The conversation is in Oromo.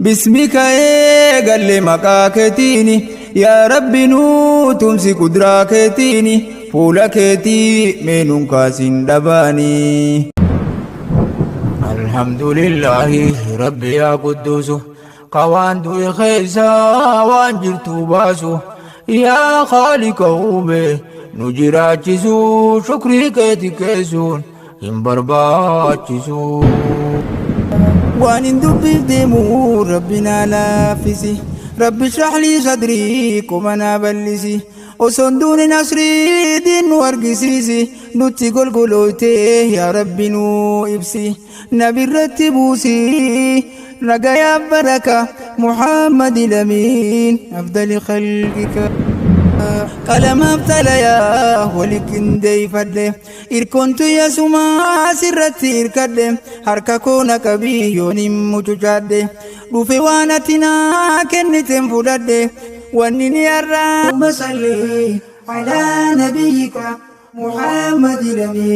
Bismika eegalle maqaa keetiini, yaa Rabbi nuu tumsi kuduraa keetiini, fuula keetii meenuun kaasin dhabaanii. Alhamdulillahi Rabbi yaa Qudduusu, ka waan du'e keessaa waan jirtu baasu, yaa Khaaliqa uume nu jiraachisu, shukrii keeti keessuun hin barbaachisu. Waan hin dubbiif deemu Rabbi naa laaffisi. Rabbi shrah lii sadrii, qoma naa bal'isi. Osoon duuni nasrii diin nu argisiisi. Nutti golgolooytee yaa Rabbi nuu ibsi. Nabirratti buusi nagayaaf baraka Muhammad lamiin afdali khalqika. Qalamaaf xalayaa wali qindeeffadhe. Irkoon tuyya sumaa sirratti irkadhe, harka koo na qabii yoon hin mucucaadhe. Dhufe waan ati naa kenniteen fudhadhe, wanni ni har'aa. Salli alaa nabiyyika Muhammad lamii.